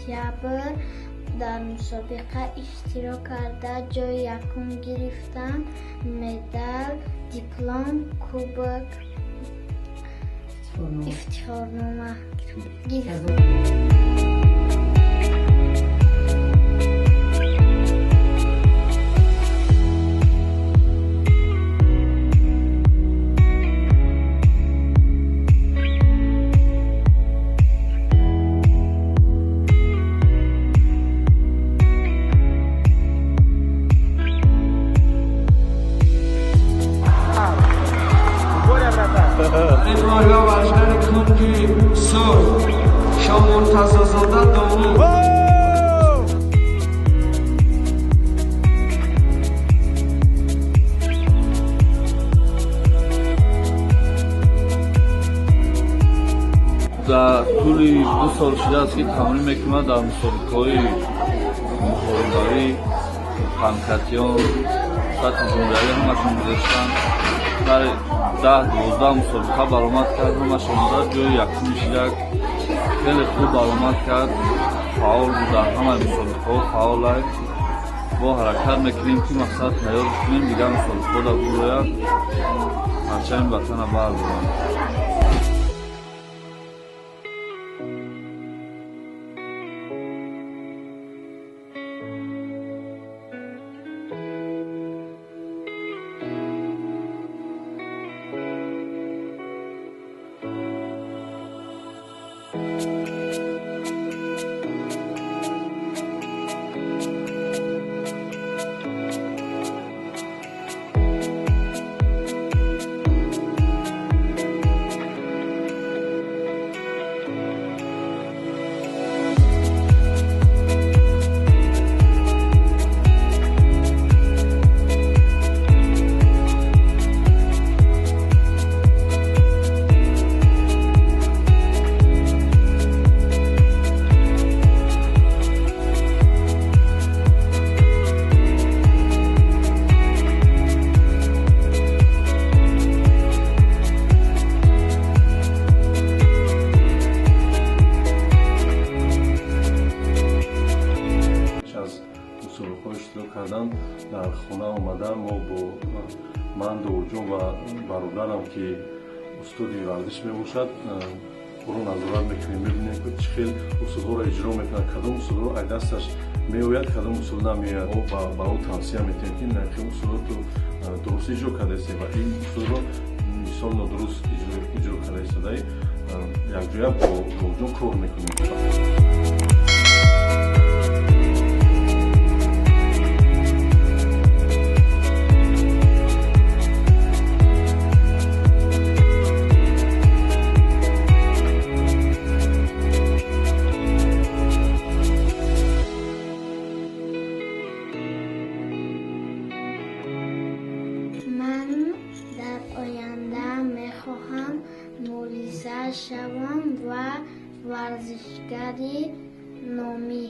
Октябр дар мусобиқа иштирок карда, ҷои якум гирифтам, медал, диплом, кубок, ифтихорнома гирифтам. Дар тӯли 2 сол шудааст, ки тамрин мекунад дар мусобиқаҳои муҳорибавӣ, панкратион, сатҳи ҷумҳуриявӣ ҳамашон гузаштанд. Дар 10-12 мусобиқа баромад кард, ҳамашон дар ҷои якуми шидак. Хеле хуб баромад кард, фаъол буд, дар ҳамаи мусобиқаҳо фаъол аст. Бо ҳаракат мекунем, ки мақсад тайёр кунем, дигар мусобиқаҳо дар бурояд, парчами ватана бардоранд. Дар хона омадан мо бо ман, Довудҷон ва бародарам, ки устоди варзиш мебошад, ӯро назорат мекунем, мебинем, ки чӣ хел усулҳоро иҷро мекунад, кадом усулҳоро ай дасташ меояд, кадом усул намеояд. Мо ба ӯ тавсия метиҳем, ки на ки усулро ту дуруст иҷро кардаисте ва ин усулро мисол нодуруст иҷро карда истодаи. Якҷоя бо Довудҷон кор мекунем. Ман дар оянда мехоҳам мулиза шавам ва варзишгари номӣ.